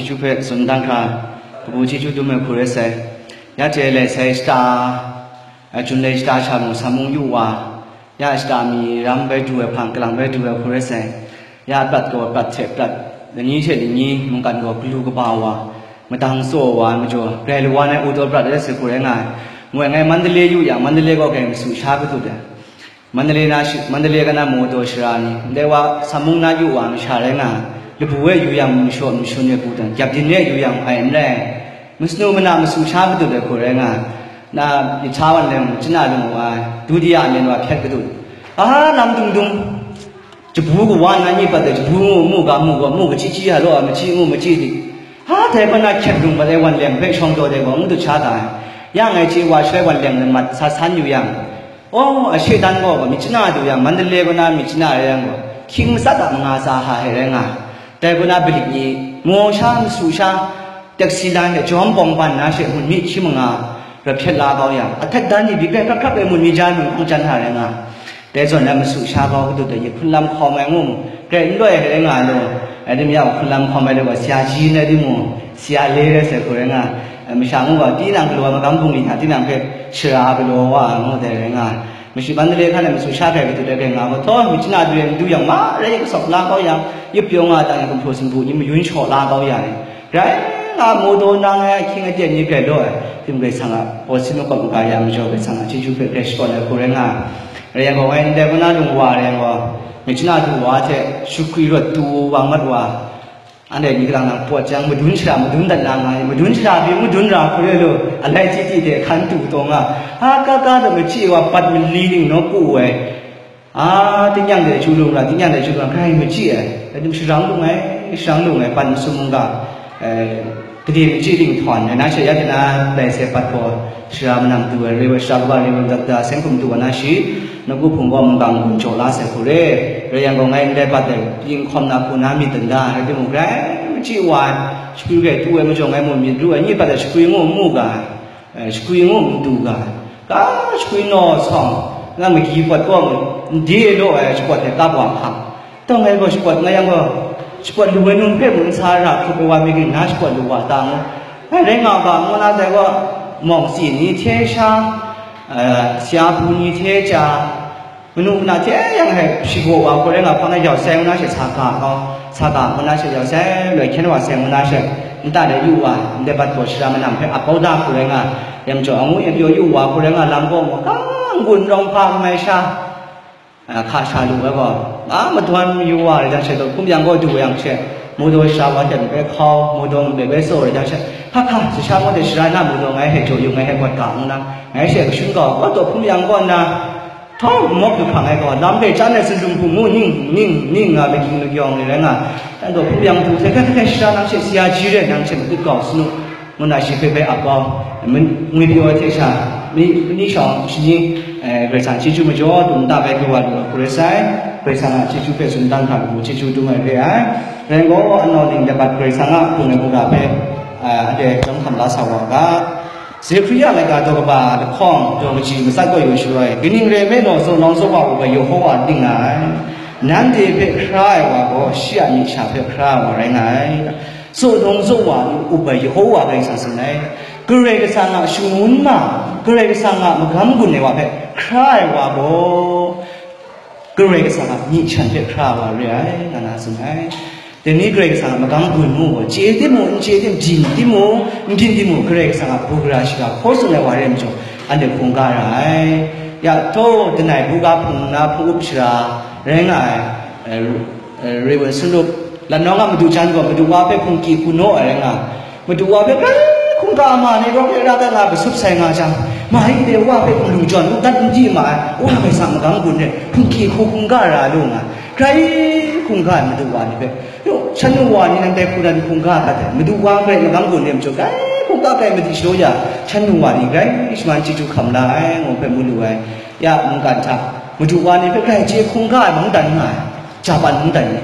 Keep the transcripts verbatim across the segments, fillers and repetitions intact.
Chyeju hpe tsun dan hkra, kabu chyeju dum ai hku rai sai. Ya hte lai sai shata, a, Jun lai shata sha mung sa mung yu wa, ya shata mi ram bai du ai hpang, kalang bai du ai hku rai sai. Ya prat gaw prat hte prat, lani hte lani mungkan gaw galu kaba wa, madang tsaw wa ai majaw, grai lawan ai u daw prat rai sai hku rai nga ai. Moi ngai Mandalay yu yang, Mandalay gaw grai masu sha kadut ai. Mandalay na shi-, Mandalay kana Mawdaw shara ni, ndai wa sa mung na yu wa masha rai nga, labu e yu yang mashaw mashun e bu dan, gyap din e yu yang ai n rai. Masanu mana masu sha kadut ai hku rai nga, na myit hta wan leng chana lung wa, dudiya amen wa hkyet kadut. Aha, lam dung dung, jabu kawa na ni pat ai, jabu ngu mu ga mu ga mu, kachyi chyi ha law, machyi ngu machyi di. Ha, dai hpa na hkyet lung pat ai wan leng hpe shawng daw dai gaw, n dut sha ga ai. Ya ngai chye wa shaloi wan leng mat sa san yu yang, oh, a shaitan gaw myit chana du yang, Mandalay kaw na myit chana rai yang gaw, hkying matsat a manga tsa ha he rai nga ai. Dai kaw na Bilip ni, maw sha, masu sha, taxi lan hte jawm pawng ban na she, mun mi hkyi manga, rap hpyet la kau yang, a htet dan ni byi pen hkrap hkrap e mun mi ja ai mun hpang jan hta rai nga ai. Dai zawn na masu sha kau kadut ai, hpun lam hkawm ai ngu mu, grai n loi ai rai nga ai law, rai timung, hpun lam hkawm ai law, sya ji n rai timung, sya le rai sai hku rai nga ai. Masha ngu gaw, tinang galaw ai magam bungli hta tinang hpe shara galaw wa ai ngu dai rai nga ai. Mashi Mandalay hkan e masu sha hkrai kadut ai hkrai nga gaw, htaw, myit chana du ai n du yang, ma rai kasawp la kau yang, yip pyaw nga ai tang e, gumhpraw sumhpraw ni mayun shaw la kau ya ai. Rai nga, Mawdaw na ngai ahkying aten ni grai law ai, tim Karai Kasang a, pawt sin makawp maga ya majaw, Karai Kasang a chyeju hpe grai shakawn ai hku rai nga ai. Rai yang gaw, ngai ndai kaw na lung wa rai yang gaw, myit chana du wa hte, shakwi rawt tu wang mat wa, anhte ni kalang nang pawt jang, madun shara madun dat na nga ai, madun shara pyi madun ra hku rai law, alai chyi chyi hte hkan tu taw nga, a ka ka daw machyi wa, bat mali ning naw ku ai. A, tingnyang de chyu lu ra, tingnyang de chyu lu ra, grai machyi ai. Rai tim, sharang lung ai, sharang lung ai, pan masum mungga, eh, gade machyi ding htawn ai, na she ya de na, lai sai pat gaw, shara manam du ai, re ai, shara kaba re ai, dat da, seng hkum du ai, na shi, nawku hpung gaw mungga mung jaw la sai hku re. Rai yang gaw, ngai ndai pat ai, pyi hkawm na hku na myit dang da, rai timung, grai machyi wa ai, shakwi grai tu ai majaw, ngai mu myit ru ai, nye pat ai shakwi ngu mu ga ai. Eh, shakwi ngu n du ga, ka shakwi naw sawng, nga magyi pawt gaw n de law ai shapawt hte kap wa hkam. Tawng ai gaw shapawt nga yang gaw, shapawt lu ai num hpe mung n sa ra hkrup ai wa mi king na shapawt lu wa ta ngu. Ai rai nga ga, ngu na dai gaw, mawng si ni hte sha, eh, sya bu ni hte ja, manu mana hte yang hpe shaga wa hku rai nga, hpang e jau sai ngu na she sa ga kau, sa ga ngu na she jau sai, loi hkyen wa sai ngu na she, nta de yu wa, ndai bat gaw shara manam hpe ap kau da hku rai nga, yam jaw angu yam pyaw yu wa hku rai nga, lam gaw mu ga, n-gun rawng hpa n mai sha, a, hka sha lu ai gaw, a, madawn yu wa rai jang she, hkum yang gaw du yang she, Mawdaw sha wa hte n bai hkau, Mawdaw n bai bai tsaw rai jang she, hka hka, sasha ngu de shara na Mawdaw ngai hpe jaw yu, ngai hpe mat ga ngu na, ngai she kashun kau, gaw taw hkum yang gaw nna, Htawng mawk du hpang ai gaw, lam hpe chyan ai sumsum hpung mu ning, ning, ning nga, laging magyawng ni rai nga, dan gaw, hpung yang du hte hkrai hkrai shara nang she, sara ji re, nang hte matut kau sanu, ngu na shi hpe bai ap kau, ngwi pyaw ai hte sha, mi, mani shawng shani, eh, Karai Kasang chyeju majaw, dum nta bai du wa lu ai hku rai sai, Karai Kasang a chyeju hpe tsun dan hkra lu, chyeju dum ai re ai. Rai gaw, anau ning labat Karai Kasang a hpung ai mungga hpe, eh, anhte chyawm hkam la sa wa ga. Zekaria laika daw kaba lahkawng daw kaji matsat gaw yu shaloi, kaning rai nme law, zawn nawng zawn wa u ga Yehowa ning nga ai, nanhte hpe hkra ai wa gaw, shi a myi sha hpe hkra ai wa rai nga ai. Zawn nawng zawn wa u ga Yehowa Karai Kasang tsun ai. Karai Kasang a shangun ma, Karai Kasang a magam gun ai wa hpe hkra ai wa gaw, Karai Kasang a myi sha hpe hkra ai wa re ai, nga na tsun ai. Dai ni Karai Kasang a magam gun mu gaw, chye timung, n chye tim, byin timung, n byin timung, Karai Kasang a bugra shiga hkaw tsun ai wa re ai majaw, anhte hkungga ra ai. Ya, htaw, langai buga hpung na hpung up shara rai nga ai, eh, eh, Reverend Sunlup, Latnawng a madu jan gaw, madu wa hpe hpungki hku naw ai rai nga ai. Madu wa hpe grai hkungga ma ni rawng e ra dat nga, kasup sai nga jang, ma yi de wa hpe hpung lu jawn, u dat n di ma ai, u hpe sa magam gun re, hpungki hku hkungga ra lu nga, grai hkungga ai madu wa ni hpe. Yo, shan nu wa ni nang dai hku na ni hkungga gat ai, madu wa grai magam gun re majaw, grai hkungga grai madi shaw ya, shan nu wa ni grai shaman chyeju hkam la ai, ngu hpe mu lu ai. Ya, mungkan hta, madu wa ni hpe grai chye hkungga ai mungdan nga ai, Japan mungdan ni.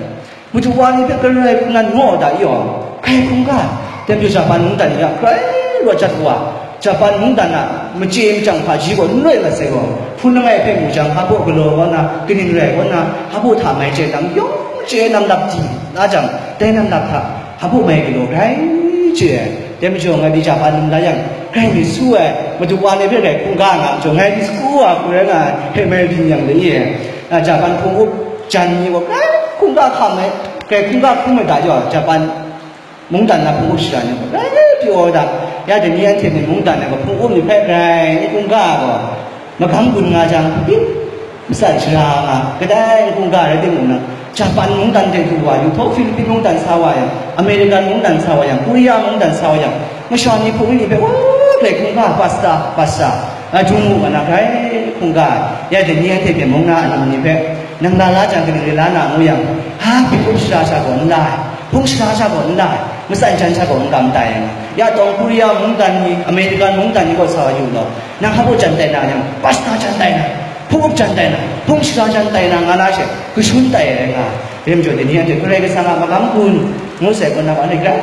Madu wa ni hpe Karai hku nan ngaw da yaw, grai hkungga ai. Dai majaw Japan mungdan ni a grai rawt jat wa, Japan mungdan a machye machyang hpaji gaw n rai mat sai gaw, hpun langai hpe mu jang, hpa baw galaw kaw na, kaning rai kaw na, hpa baw hta mai chye nam yawng chye nam lap di na jang, dai nam lap hta hpa baw mai galaw grai Che, dai majaw ngai di Japan num la yang, grai mi su ai, madu wa ni hpe grai hkungga nga majaw, ngai di saku wa hku rai nga ai, hpe mai byin yang de ye. Na Japan hpung up jan ni gaw grai hkungga hkam ai, grai hkungga hkrum ai da jaw, Japan mungdan na hpung up shara ni gaw grai pyaw ai da. Ya dai ni anhte myit mungdan na gaw hpung up ni hpe grai n hkungga gaw, magam gun nga jang, Matsat shara nga, kadai n hkungga rai timung nang, Japan mungdan hte du wa yu, htaw Philippine mungdan sa wa yang, American mungdan sa wa yang, Korea mungdan sa wa yang, masha ni hpung ni hpe, wa, grai hkungga, pasta, pasta, a, dung mu ga na, grai hkungga, ya dai ni anhte byin mung na a lam ni hpe, nang la la jang kaning rai la na ngu yang, ha, hpung shara sha gaw n la ai, hpung shara sha gaw n la ai, matsan jan sha gaw n kam tai ai nga, ya tawng Korea mungdan ni, American mungdan ni gaw sa wa yu law, nang hpa baw jan tai na yang, pasta jan tai na, hpung up jan tai na, hpung shara jan tai na nga na she, kashun tai ai rai nga. Dai majaw, dai ni anhte Karai Kasang a magam gun ngu sai gaw, nang anhte grai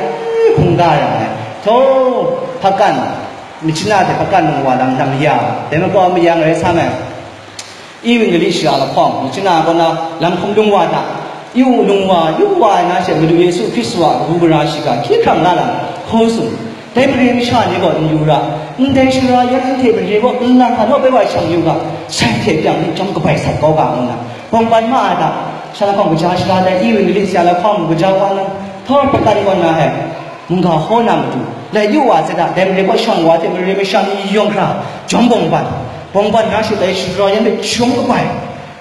hkungga ra ai. Htaw, hpakan, machyin a hte hpakan lung wa lam, lam ya, dai makau mayang rai sa ai. Iwingali shara lahkawng, machyin a kaw na lam hkum lung wa hta, yu lung wa, yu wa ai na she, Madu Yesu Hkristu a kabu gara shiga hkye hkrang la lam, hkaw sung, dai mare masha ni gaw n yu ra, ndai shara yan anhte mare gaw nlang hta naw bai wa shang yu ga, sai hte pyang ni chyawm kabai sat kau ga ngu na, bawng ban ma ai hta, sha lahkawng kaja shara dai, Iwingali shara lahkawng gaja wa na, htaw hpakan gaw na ai, mungga hkaw na matu, lai yu wa ai hta, dai mare gaw shang wa hte mare masha ni yawng hkra, jawm bawng ban, bawng ban na she dai shara yan hpe chyawm kabai,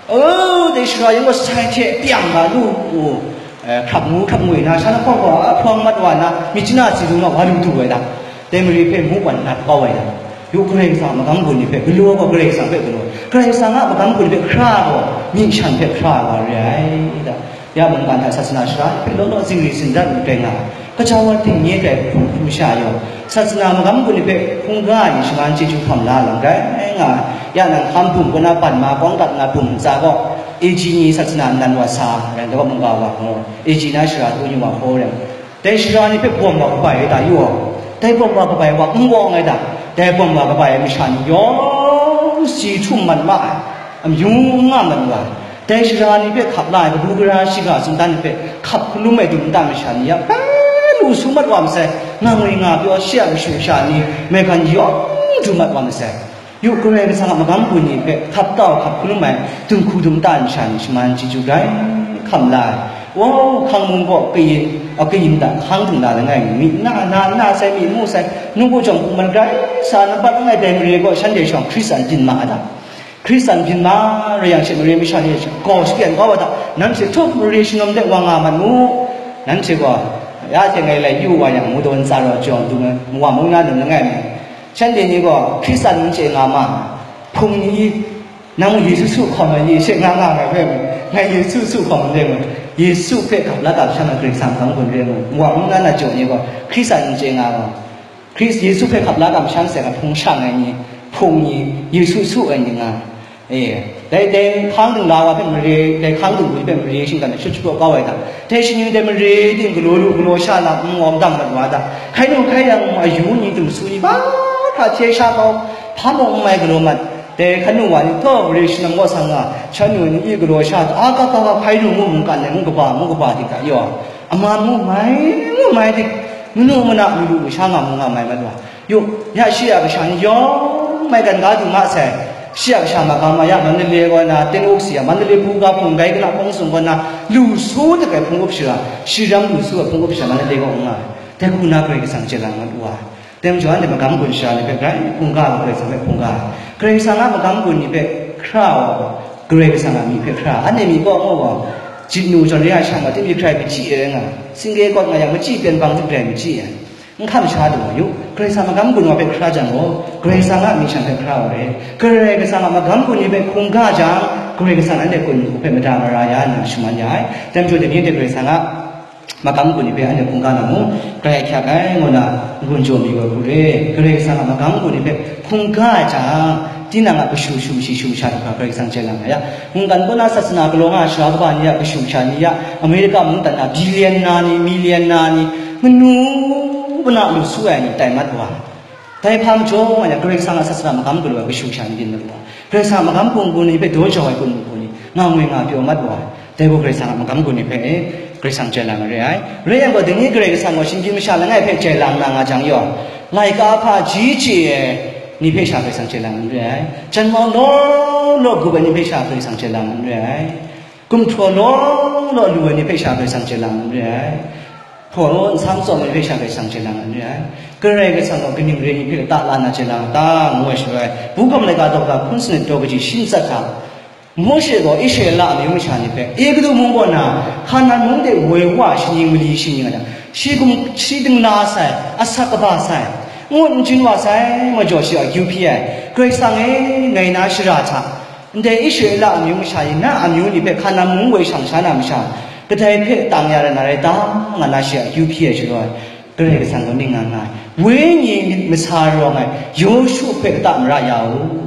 o, dai shara yan gaw sai hte pyang ga lu u, eh, hkrap ngu hkrap ngwi na, sha lahkawng gaw a hpawng mat wa na, machyin a si du nga wa lu du ai da, dai mare hpe mu wan nat kau ai da, yu Karai Kasang a magam gun ni hpe galaw gaw Karai Kasang hpe galaw, Karai Kasang a magam gun ni hpe hkra gaw myi shan hpe hkra ai wa re ai da. Ya mungkan hta sasana shara hpe law law zingri zingrat n rai nga ai, kaja wa dingnye tai hpung hpung sha yaw, sasana magam gun ni hpe hkungga ai ni shaman chyeju hkam la lam rai nga ai. Ya nang hkam bum kaw na ban ma kawng kat na bum ntsa gaw, A G ni sasana nnan wa sa, rai nta gaw mungga wa gaw, A G na shara tu ni wa hkaw rai. Dai shara ni hpe bawm wa kabai ai ta yu aw, dai bawm wa kabai wa n wawng ai ta, dai bawm wa kabai ai masha ni yawng si htum mat ma ai, amyu n nga mat wa ai. Dai shara ni hpe hkap la ai kabu gara shiga sumdan ni hpe hkap hkalum ai dum nta masha ni ya, bai lu su mat wa masai, nga ngwi nga pyaw shi a kashu sha ni maigan yawng du mat wa masai. Yu Karai Kasang a magam gun ni hpe hkap tau hkap hkalum ai dum hku dum nta masha ni shaman chyeju grai hkam la ai. Wow, hkang mung gaw kayin, a kayin da hkang dingla langai mi, na, na, na sai, mi mu sai, nungku jawng hpung man grai sa, nampat langai dai mare gaw shanhte shawng Hkristan byin ma ai ta? Hkristan byin ma rai yang she, mare masha ni gaw shapyan kau wa ta? Nanhte htup mare shanum de wa nga mat mu. Nanhte gaw, ya hte ngai lai yu wa yang, mu daw ntsa raw jawng dung ai, wa mung na num langai mi. Shanhte ni gaw Hkristan n chye nga ma, hpung ni, nang Yesu su hkawm ai ni she nga nga ai hpe, ngai Yesu su hkawm ai re mu, Yesu hpe hkap la hkap shan ai Karai Kasang hkang gun re mu, wa mung na na jaw ni gaw Hkristan n chye nga gaw, Hkris-, Yesu hpe hkap la hkap shan sai ga hpung shang ai ni, hpung ni, Yesu su ai ni nga, e, dai, dai hkang dingla wa hpe mare, dai hkang dingwi hpe mare shinggan ai shut shapraw kau ai ta? Dai shani dai mare ting galaw lu galaw sha lam n wawng dang mat wa ta? Hkai nu hkai yang ayu ni, dumsu ni, ba hkra hte sha kau, hpa mung n mai galaw mat. Dai hkanu wa ni taw, mare shanam kaw sang nga, shan nu ni i galaw sha, a ka ka ka hpai lu ngu mungkan ai, ngu kaba, ngu kaba di ga yaw, ama mu mai, ngu mai di, manu mana, malu masha nga mu nga mai mat wa. Yu, ya shi a kasha ni yawng maigan ga du ma sai, shi a kasha magam ma ya, Mandalay kaw na, Tin Uk si a, Mandalay bu ga hpung gai kana hpung sung kaw na, lu su de gai hpung up shara, shi ram lu su ai hpung up shara Mandalay kaw nga ai. Dai hku na Karai Kasang chye lang mat wa. Dai majaw, anhte magam gun shara ni hpe grai hkungga ai, Karai Kasang hpe hkungga ai. Karai Kasang a magam gun ni hpe hkra wa gaw, Karai Kasang a myi hpe hkra ai. Anhte myi kaw mu gaw, jit nu jawn re ai sha ma, tip myit hkrai machyi ai rai nga, singge kawt nga yang, machyi pyen bang tip hkrai machyi ai. N hkam sha lu wa yu, Karai Kasang magam gun wa hpe hkra jang gaw, Karai Kasang a myi shan hpe hkra wa re. Karai Kasang a magam gun ni hpe hkungga jang, Karai Kasang anhte gun hpe mada mara ya nna shaman ya ai. Dai majaw, dai ni hte Karai Kasang a magam gun ni hpe anhte hkungga na mu, grai ahkyak ai ngu na n-gun jaw mayu ai hku re. Karai Kasang a magam gun ni hpe hkungga ai jang, tinang a kashu shu shi shu sha hkra Karai Kasang chye lang ai ya. Mungkan kaw na sasana galaw nga ai sara kaba ni a kashu sha ni ya, Amerika mungdan na billion na ni, million na ni, manu mana lu su ai ni tai mat wa. Dai hpa majaw nga yang, Karai Kasang a sasana magam galaw ai kashu sha ni byin mat wa. Karai Kasang a magam gun ni hpe daw jau ai gun ni, nga ngwi nga pyaw mat wa. Dai gaw Karai Kasang a magam gun ni hpe, Karai Kasang chye lang re ai. Rai yang gaw, dai ni Karai Kasang gaw shinggyim masha langai hpe chye lang na nga jang yaw, laika hpaji chye ai ni hpe sha Karai Kasang chye lang re ai. Janmau law law gup ai ni hpe sha Karai Kasang chye lang re ai. Gumhpraw law law lu ai ni hpe sha Karai Kasang chye lang re ai. Hpaw law nsam tsawm ai ni hpe sha Karai Kasang chye lang re ai. Karai Kasang gaw kaning re ni hpe lata la na chye lang ta, ngu ai shaloi, Bungkam laika daw ga hkun sanit daw kaji shi matsat hta, Mawshe gaw Israela amyu masha ni hpe, Egutu mung kaw na, Hkanan mung de woi wa shaning mali shaning a jang, shi gum, shi dingla sai, asak kaba sai, ngut n jin wa sai, majaw shi a akyu hpyi ai, Karai Kasang e, ngai na shara hta, ndai Israela amyu masha e, na amyu ni hpe Hkanan mung woi shang sha na masha, kadai hpe tang ya rai na rai ta, nga na shi a akyu hpyi ai shaloi, Karai Kasang gaw ning nga nga ai. Wenyi myit masa rawng ai Yawshu hpe kata mara ya u.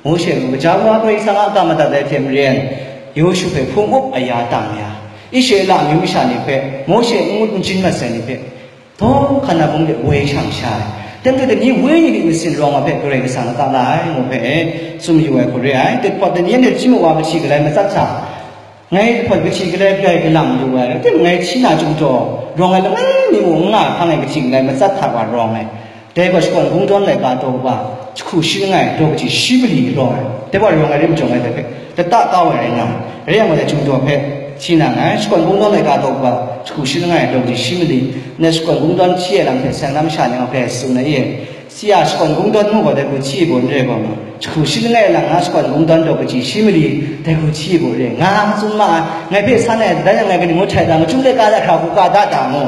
Mawshe mung gaja wa Karai Kasang a ga madat ai hte maren, Yawshu hpe hpung up aya tang ya, Israela amyu masha ni hpe Mawshe n ngut n jin mat sai ni hpe, daw Hkanan mung de woi shang sha ai. Dai majaw dai ni wenyi myit masin rawng ai hpe Karai Kasang lata la ai, ngu hpe e, tsun mayu ai hku re ai. Dai hpawt dai ni anhte hpyi mu wa, kahti galai matsat hta, ngai hpawt kahti galai grai galam lu ai, rai timung, ngai hti na chyum jaw rawng ai langai mi mung n nga hkang e, kahti galai matsat hta wa rawng ai. Dai gaw Shakawn Kungdawn laika daw kaba jahku shi langai daw kaji shi mali rawng ai. Dai wa rawng ai rai majaw, ngai dai hpe lata kau ai rai nga ai. Rai yang gaw, dai chyum jaw hpe hti na nngai. Shakawn Kungdawn laika daw kaba jahku shi langai daw kaji shi mali, ngai Shakawn Kungdawn hti ai lam hpe seng na masha ni gaw grai tsun ai e. Si a Shakawn Kungdawn mu gaw, dai hku hti ai gaw n rai gaw ma, jahku shi langai lang nga Shakawn Kungdawn daw kaji shi mali, dai hku hti ai gaw re, nga tsun ma ai. Ngai hpe san ai, dan yang ngai kaning ngu htai da, machyum laika da hkra hku ka da ta ngu.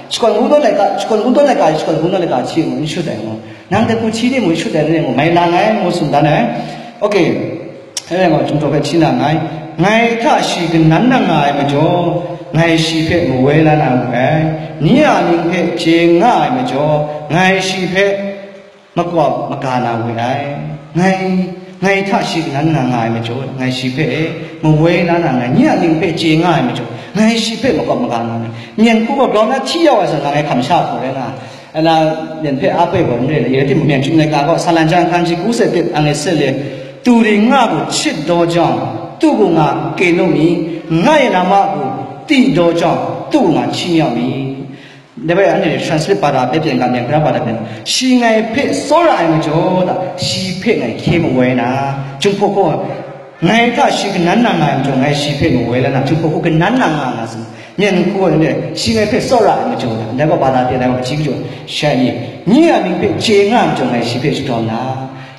Shakawn Kungdawn laika, Shakawn Kungdawn laika, Shakawn Kungdawn laika hti ngu, n shut ai ngu. Nang dai hku hti ni mu, n shut ai ni ngu, mai lang ai ngu tsun dan ai. Okay. E, ngai chyum jaw hpe hti na nngai. Ngai hta shi kanan na nga ai majaw, ngai shi hpe mawoi la na we ai. Ni a mying hpe chye nga ai majaw, ngai shi hpe makawp maga na we ai. Ngai, ngai hta shi kanan na nga ai majaw, ngai shi hpe mawoi la na nngai. Ni a mying hpe chye nga ai majaw, ngai shi hpe makawp maga na we ai. Myen hku gaw grau na hti yau ai zawn, ngai hkam sha hku rai nga ai. Ana, myen hpe a poi gaw n re le, rai timung, myen chyum laika gaw, Salan jan hkan shi ku se pit ang e se le, tu ring nga ku chit daw jang, tu ku nga ke nu mi, nga ye na ma ku ti daw jang, tu ku nga hti mi yau mi. Dai bai anhte translate ba da hpe pyen ga, myen hkra ba da hpe, shi ngai hpe tsawra ai majaw da, shi hpe ngai hkye mawoi na, Jinghpaw hkaw, ngai hta shi kanan na nga ai majaw, ngai shi hpe mawoi la na, Jinghpaw hku kanan na nga nga sin. Myen hku ai ni, shi ngai hpe tsawra ai majaw na, ndai gaw ba da pyen ai wa kaji majaw, shai ni, nye a mying hpe chye nga ai majaw, ngai shi hpe shadawn na.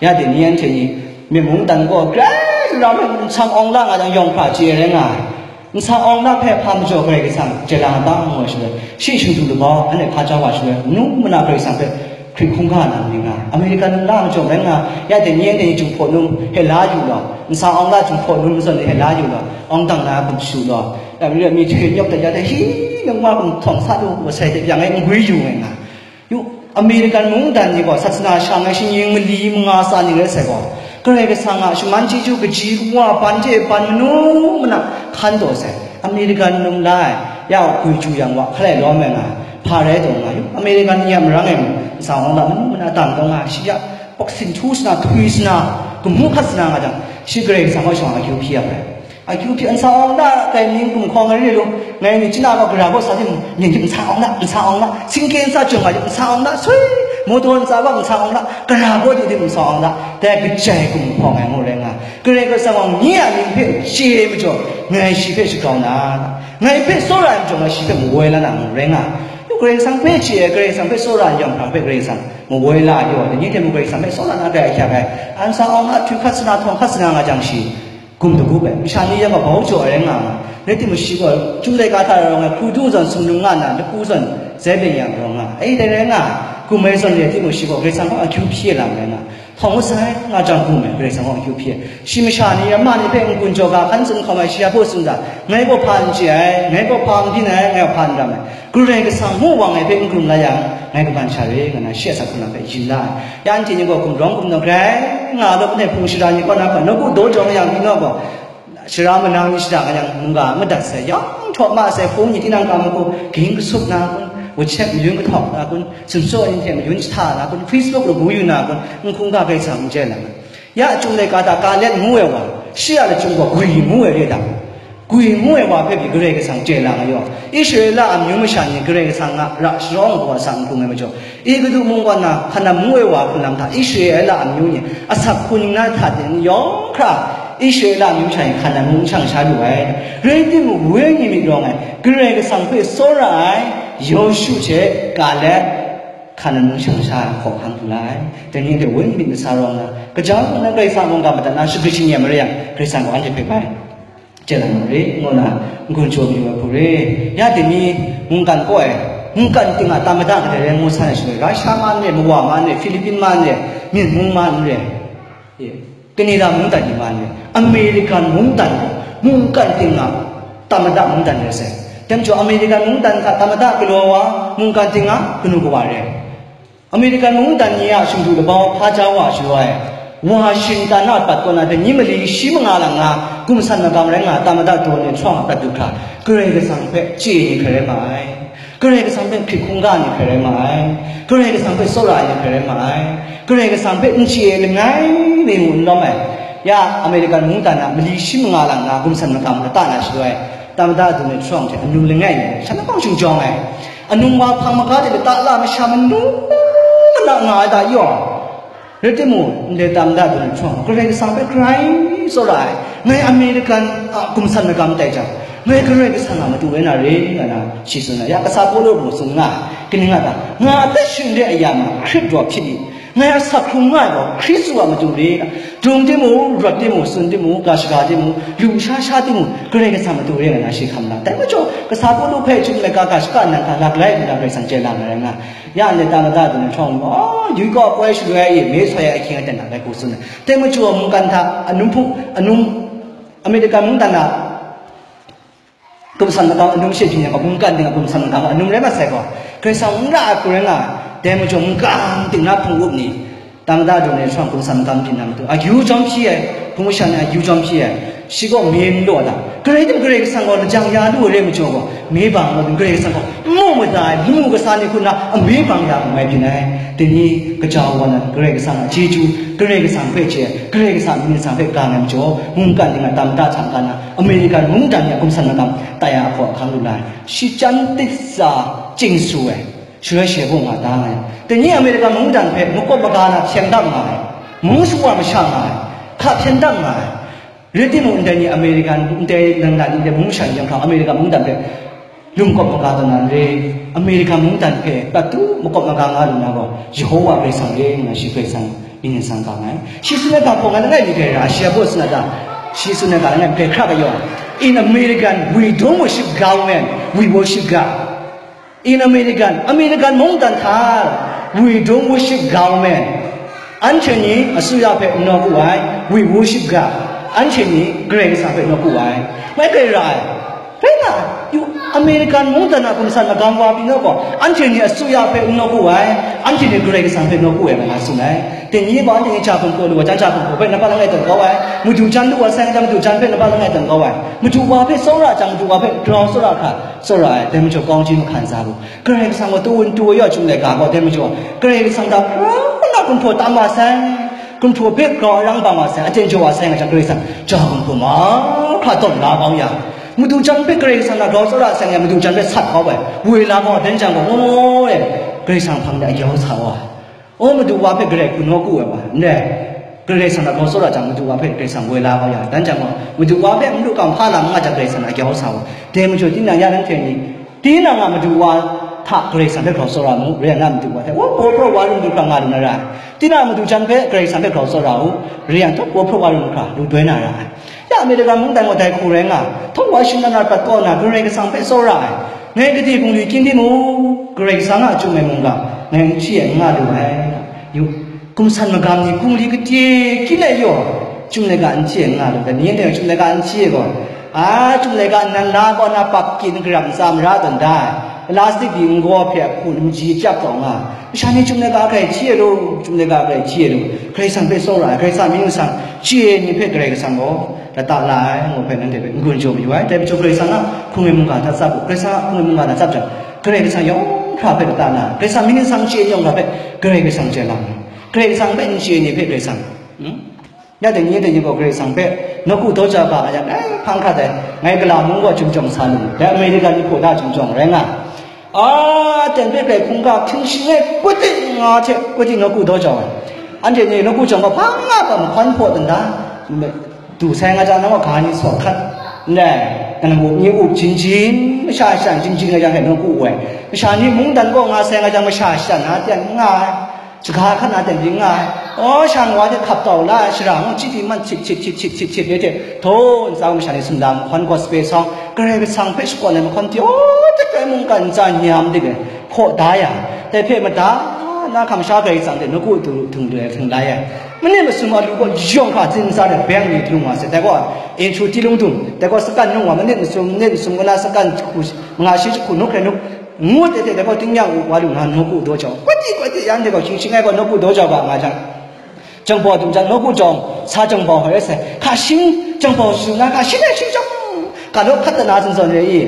Ya de ni anhte ni, myen mungdan gaw grai rau ai, nsang awng la nga jang, yawng hkra chye rai nga ai. Nsang awng la hpe hpa majaw Karai Kasang chye la nga ta ngu ai shaloi, shi shingdu labau, anhte hpa jau wa shaloi, manu mana Karai Kasang hpe hkrit hkungga na mying nga ai. American num la majaw rai nga, ya de ni anhte ni Jinghpaw num hpe la yu law, nsang awng la Jinghpaw num zawn ni hpe la yu law, awng dang na hkum shu law, ya mi rai mi hkrit nyawk dat ya de, hi, nang wa hkum htawng sa lu, masai hte yang e n gwi yu ai nga. Yu, American mungdan ni gaw, sasana shang ai shinggyim mali manga tsa ni rai sai gaw, Karai Kasang a shaman chyeju kaji kawa ban hte ban manu mana hkan taw sai. American num la ai, ya gwi ju yang wa, hkalai lawm ai nga, hpa rai taw nga, yu, American ni a marang e mung, nsang awng la manu mana tang taw nga, shi ya, bawk sin htu sana, htwi sana, gamu hkat sana nga jang, shi Karai Kasang kaw shawng akyu hpyi ya ai. Akyu hpyi, nsang awng la, kai mying gumhkawng ai re lu, ngai ni chyi na gaw, gara gaw sa timung, mying hte nsang awng la, nsang awng la, singke ntsa chyawm ga hte nsang awng la, sui, mawdaw ntsa gaw nsang awng la, gara gaw du tim nsang awng la, dai kajai gumhkawng ai ngu rai nga ai. Karai Kasang gaw nye a mying hpe chye ai majaw, ngai shi hpe shagrau na, ngai hpe tsawra ai majaw, ngai shi hpe mawoi la na ngu rai nga ai. Yu, Karai Kasang hpe chye ai, Karai Kasang hpe tsawra ai yawng hpang hpe Karai Kasang mawoi la ai yaw, dai ni hte mung Karai Kasang hpe tsawra na grai ahkyak ai. Nsang awng la, htwi hkat sana, htawng hkat sana nga jang shi, gum dagup ai, masha ni yang gaw bau jaw ai rai nga ai. Rai timung, shi gaw, Chyum laika hta rawng ai hkrudu zawn sumnung nga nna, lapu zawn zai beng yang rawng nga ai. Dai rai nga ai, gum ai zawn rai timung, shi gaw Karai Kasang kaw akyu hpyi ai lam rai nga ai. Htawng masai nga jang gum ai, Karai Kasang kaw akyu hpyi ai. Shi masha ni, ama ni hpe n-gun jaw ga hkan tsun hkawm ai, shi ya hpaw tsun da, ngai gaw hpa n chye ai, ngai gaw hpa n byin ai, ngai gaw hpa n ram ai. Karai Kasang mu wa ngai hpe n hkrum la yang, ngai kaban sha re, nga na shi a asak hkrung lam hpe yin la ai. Ya anhte ni gaw gumrawng gumdaw grai nga ai, lawp ngai hpung shara ni kaw na hpa, nawku daw jawng yang hpyi naw gaw, sara manang ni shada nga yang, mungga madat sai, yawng htaw ma sai, hpung ni tinang kau ma hku, ging kasup na kun, WhatsApp mayun kahtawk na kun, sumsaw ni hte mayun jahta na kun, Facebook lagu yu na kun, n hkungga Karai Kasang n chye ai lam. Ya Chyum laika hta ka let ngu ai wa, shi a lachyum gaw gwi ngu ai re ai dang, Gwi ngu ai wa hpe pyi Karai Kasang chye lang ai yaw, Israela amyu masha ni Karai Kasang a ra sharawng ai wa asak n hkrum ai majaw, Egutu mungkan na hkan nang ngu ai wa hkrun lam hta Israela amyu ni asak hku ning na hta ting yawng hkra Israela amyu masha ni hkan nang ngu n shang sha lu ai. Rai timung, wenyi myit rawng ai, Karai Kasang hpe tsawra ai Yawshu hte Kalep hkan nang ngu n shang sha ai hkawhkam lu la ai. Dai ni hte wenyi myit masa rawng na, kaja na Karai Kasang mungga madat na shagrit shingyam marai yang, Karai Kasang gaw anhte hpe bai. Chye lang rai, ngu na n-gun jaw mayu ai hku re. Ya dai ni mungkan kaw ai, mungkan ting a tamada kadai rai ngu san ai shaloi, Rasha ma n re, Mawa ma n re, Filipin ma n re, Myen mung ma n re, e, Kanada mungdan ni ma n re, American mungdan gaw mungkan ting a tamada mungdan rai sai. Dai majaw American mungdan hta tamada galaw wa, mungkan ting a kanu kawa rai. American mungdan ni a shingdu labau hpa ja wa shaloi, Washington a pat kaw na dai ni mali shi manga lang nga, gumsan magam rai nga, tamada Donald Trump a prat du hkra, Karai Kasang hpe chye ai ni hkrai rai ma ai. Karai Kasang hpe hkrit hkungga ai ni hkrai rai ma ai. Karai Kasang hpe tsawra ai ni hkrai rai ma ai. Karai Kasang hpe n chye ai langai mi ngu n lawm ai. Ya American mungdan a mali shi manga lang nga, gumsan magam lata na shaloi, tamada Donald Trump hte anum langai mi, shan lahkawng shing jawng ai. Anum wa hpang maga de lata la masha manu mana nga ai da yaw. Rai timung, ndai tamada Donald Trump, Karai Kasang hpe grai tsawra ai, ngai American a gumsan magam tai jang, ngai Karai Kasang a matu rai na re, nga na shi tsun ai. Ya kasa Pawlu mung tsun nga, kaning nga ta, nga a adat shing re ai ya ma, Hkrit raw hpyi ni, ngai a asak hkrung nga ai gaw, Hkristu a matu re, dung timung, rawt timung, tsun timung, ga shaga timung, lu sha sha timung, Karai Kasang matu re, nga na shi hkam la. Dai majaw, kasa Pawlu hpe chyum laika ga shaka nang hta lak lai nna Karai Kasang chye la nga rai nga. Ya ndai tamada Donald Trump gaw, yu kaw poi shaloi e, me soi ai ahkying aten na rai hku tsun ai. Dai majaw mungkan hta anum hpung, anum, American mungdan a gumsan magam anum she byin yang gaw, mungkan ting a gumsan magam anum rai mat sai gaw, Karai Kasang n ra ai hku rai nga ai. Dai majaw mungkan ting na hpung up ni, tamada Donald Trump gumsan magam byin na matu, akyu jawm hpyi ai, hpung masha ni akyu jawm hpyi ai. Shi gaw me n law ai. Karai tim Karai Kasang gaw lajang ya lu ai rai majaw gaw, me bang gaw Karai Kasang gaw n mu mada ai, lamu kasa ni hku na a me bang ya mu ai byin ai. Dai ni gaja wa nan Karai Kasang a chyeju, Karai Kasang hpe chye, Karai Kasang myit nsang hpe gang ai majaw, mungkan ting a tamada hta n ga na, American mungdan ni a gumsan magam tai a hkawhkam lu la ai. Shi chyan tsa chying su ai, shaloi she bung nga da ai. Dai ni American mungdan hpe makawp maga na hpyen dam nga ai, mung shawa masha nga ai, hka hpyen dam nga ai. Rai timung, ndai ni American, ndai nang na ni ndai mung sha ni yanghkang American mungdan hpe lum kawp maga tawn na n re, American mungdan hpe prat tu makawp maga nga lu na gaw, Yehova Karai Kasang re nna shi Karai Kasang myit nsang gang ai. Shi tsun ai ga hpaw ngai langai mi hkrai ra, shi a baw tsun ai ga, shi tsun ai ga langai mi hkrai hkra ga yaw. In American, we don't worship government, we worship God. In American, American mungdan hta, we don't worship government. Anhte ni asuya hpe n nawku ai, we worship God. Anhte ni Karai Kasang hpe nawku ai. Ngai hkrai ra ai. Rai nga, yu, American mungdan a gumsan magam wa pyi naw gaw, anhte ni asuya hpe n nawku ai, anhte ni Karai Kasang hpe nawku ai, nga tsun ai. Dai ni gaw anhte ni ja hpung hpaw lu ai, jan ja hpung hpaw hpe nang hpa langai tawn kau ai, madu jan lu ai sai, jan madu jan hpe nang hpa langai tawn kau ai, madu wa hpe tsawra jang, madu wa hpe grau tsawra hkra tsawra ai, dai majaw kawng ji mahkan za lu. Karai Kasang gaw tu wun tu wa yaw chyum laika gaw, dai majaw Karai Kasang hta hkra na gumhpraw tam wa sai, gumhpraw hpe grau arang bang wa sai, aten jaw wa sai nga jang, Karai Kasang ja gumhpraw mahkra tawn la kau ya. Madu jan hpe Karai Kasang na grau tsawra ai yang, madu jan hpe sat kau ai, woi la kau ai, dan jang gaw, ngu e, Karai Kasang hpang de a yau sa wa. O, madu wa hpe Karai hku nawku ai wa, ndai, Karai Kasang na grau tsawra jang, madu wa hpe Karai Kasang woi la kau ya, dan jang gaw, madu wa hpe madu kang hpa lam nga jang, Karai Kasang na a yau sa wa. Dai majaw, tinang ya nanhte ni, tinang a madu wa hta Karai Kasang hpe grau tsawra mu, rai na madu wa hte, o, paw hpraw wa rum du hkra nga lu na ra ai. Tinang a madu jan hpe Karai Kasang hpe grau tsawra u, rai yang, paw hpraw wa rum hkra lu doi na ra ai. Ya American mungdan gaw dai hku rai nga, htawng wa shingnan na prat kau na Karai Kasang hpe tsawra ai. Ngai gade bungli kyin timung, Karai Kasang a Chyum ai mungga ngai n chye ai n nga lu ai. Yu, gumsan magam ni bungli gade kyin ai yaw, Chyum laika n chye ai n nga lu ai. Ni ndai Chyum laika n chye gaw, a, Chyum laika nnan la kaw na pap kyin garap ntsa mara tawn da ai. Plastic di n gaw hpe a hku nji chyap taw nga. Masha ni Chyum laika grai hti ai law, Chyum laika grai hti ai law, Karai Kasang hpe tsawra ai, Karai Kasang myit nsang chye ai ni hpe Karai Kasang gaw lata la ai, ngu hpe nanhte hpe n-gun jaw mayu ai. Dai majaw Karai Kasang a hpung ai mungga hta tsap u, Karai Kasang a hpung ai mungga hta tsap jang, Karai Kasang yawng hkra hpe lata la ai, Karai Kasang myit nsang chye ai yawng hkra hpe Karai Kasang chye la ai. Karai Kasang hpe n chye ai ni hpe Karai Kasang, hmm? Ya dai ni dai ni gaw Karai Kasang hpe nawku daw ja ga ai yang, ai, hpang hkrat ai, ngai gala mung gaw chyum jawng sa lu, dai Amerika ni hpaw da chyum jawng rai nga. A, ten hpe grai hkungga hpring shi ngai, kudi nga hte kudi nawku daw jau ai. Anhte ni nawku jawng gaw hpang nga ga mahkawn hpaw dan da, du sai nga jang, nang gaw ga ni saw hkat, ndai, nang up ni up jin jin, masha shatan jin jin nga jang hte nawku u ai. Masha ni mungdan kaw nga sai nga jang, masha shatan na ten nga ai. Shaga hkan na ten byin nga ai. Aw, shan wa de hkap tau la ai, shara mung chyi di man chit chit chit chit chit chit de hte, htaw ntsa masha ni sumla mahkawn gaw sape sawng, Karai Kasang hpe shakawn ai mahkawn pyaw tek ai mungkan ntsa nyam dik ai, hkaw da ya, dai hpe mada na hkam sha Karai Kasang hte nawku du htung du ai htung la ya. Manit masum a lu gaw yawng hkra tsin sa de beng mi htung wa se, dai gaw inchu ti lung dum, dai gaw sakan nung wa, manit masum, manit masum kaw na sakan jahku, manga shi jahku nuk hkrai nuk, ngut e hte dai gaw tingnyang u wa lu nna nawku daw jau. Kawti kawti yang dai gaw shing shing ai gaw nawku daw jau ga nga jang, jangbaw dum jang nawku jawng sa jangbaw hoi sai, hka shing jangbaw su na hka shing ai shing jawng, ga law hkat da na zawn zawn re i.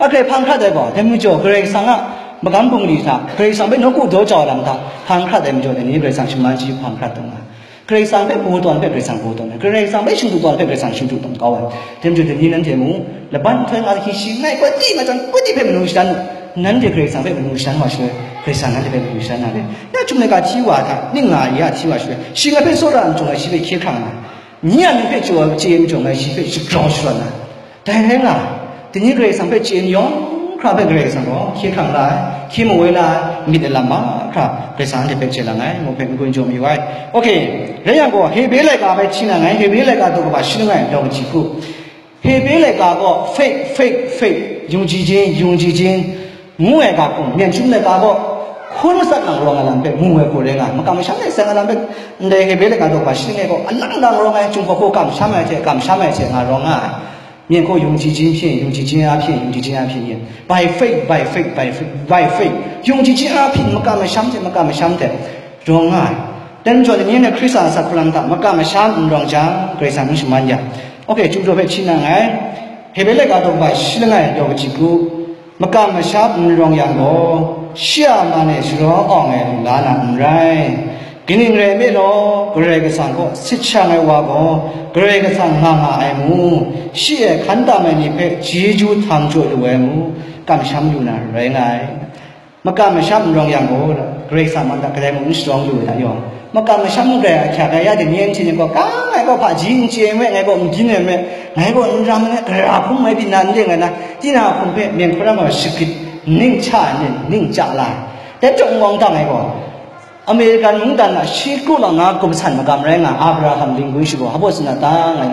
A grai hpang hkrat ai gaw, dai majaw Karai Kasang a magam bungli hta, Karai Kasang hpe nawku daw jau ai lam hta hpang hkrat ai majaw, dai ni Karai Kasang shaman shi hpang hkrat dum nga. Karai Kasang hpe baw tawn hpe Karai Kasang baw tawn ai, Karai Kasang hpe shingdu tawn hpe Karai Kasang shingdu tawn kau ai. Dai majaw dai ni nanhte mung, laban nhtoi nga hki shi ngai kawti nga jang, kawti hpe manu shadan u. Nanhte Karai Kasang hpe manu shadan wa shaloi, Karai Kasang nanhte hpe manu shadan na re. Ya chyum laika hti wa hta, ning nga ya hti wa shaloi, shi ngai hpe tsawra n jung ai, shi hpe hkye hkrang na, ni a mying hpe chye ai, chye ai majaw ngai shi hpe shagrau sharawn na. Dai rai nga, dai ni Karai Kasang hpe chye ai ni yawng hkra hpe Karai Kasang gaw hkye hkrang la ai, hkye mawoi la ai, myit ai lam mahkra Karai Kasang anhte hpe chye lang ai, ngu hpe n-gun jaw mayu ai. Ok, rai yang gaw, Hebre laika hpe hti na ngai, Hebre laika daw kaba shi langai, daw kaji hku. Hebre laika gaw faith, faith, faith, ယုံကြည်ခြင်း, ယုံကြည်ခြင်း, ngu ai ga hkum, myen chyum laika gaw, hkun matsat nang rawng ai lam hpe mu ai hku rai nga, makam masham de seng ai lam hpe, ndai Hebre laika daw kaba shi langai gaw, alang nang rawng ai, Chyum hkaw hku kamsham ai hte, kamsham ai hte nga rawng nga ai. Myen gaw ယုံကြည်ခြင်းဖြင့်, ယုံကြည်ခြင်းအားဖြင့်, ယုံကြည်ခြင်းအားဖြင့် by faith, by faith, by faith, by faith, ယုံကြည်ခြင်းအားဖြင့် မကမရှမ်းတဲ့, မကမရှမ်းတဲ့, ရောင်ငါ, တန်ကြောင့် တနည်းနဲ့ ခရစ်စာစာခုလမ်းက မကမရှမ်း ရောင်ချံ Karai Kasang n shaman ya. Ok, Chyum daw hpe hti na nngai. Hebre laika daw kaba shi langai daw kaji hku, makam masham n rawng yang gaw, shi a man e sharawng awng ai lu la na n rai. Kaning rai nme law, Karai Kasang kaw sit shang ai wa gaw, Karai Kasang nga nga ai mu, shi e hkan tam ai ni hpe chyeju htang jaw lu ai mu, kamsham lu na rai nga ai. Makam masham n rawng yang gaw, Karai Kasang man hta kadai mung n sharawng lu ai hta yawng, makam masham n rai ahkyak ai ya dingnyeng hte ngai gaw, ka ngai gaw hpaji n chye ai me, ngai gaw n byin ai me, ngai gaw n ram ai, gara hpung mai byin na n leng ai na, tinang a hkum hpe myen hkrum ai shagrit ning cha ai, ning cha la ai. Dai chyawm n wang dang ai gaw, American mungdan na shi kru lang na gumsan magam rai nga, Abraham Lincoln shi gaw, hpa baw tsun na ta ngai,